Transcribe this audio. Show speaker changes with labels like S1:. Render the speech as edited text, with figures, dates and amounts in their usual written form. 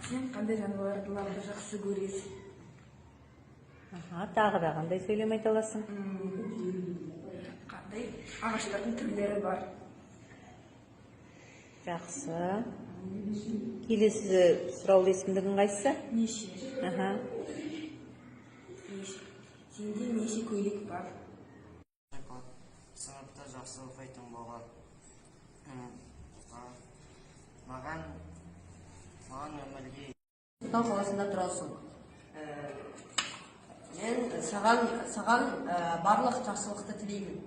S1: Сен қандай жануарларды жақсы көресің?
S2: Аха, тағы да қандай сөйлем айта аласың?
S1: Қандай ағаштардың түрлері бар?
S2: Жақсы. Келесі сұраулы есімдігің қайсысы?
S1: Неше?
S2: Аха.
S1: Неше? Сенде неше көйлек бар?
S3: Сыныпта жақсы оқитын болған. Маған өмірге
S4: Нұрсұлтан қаласында тұрасың. Мен саған барлық жақсылықты тілеймін.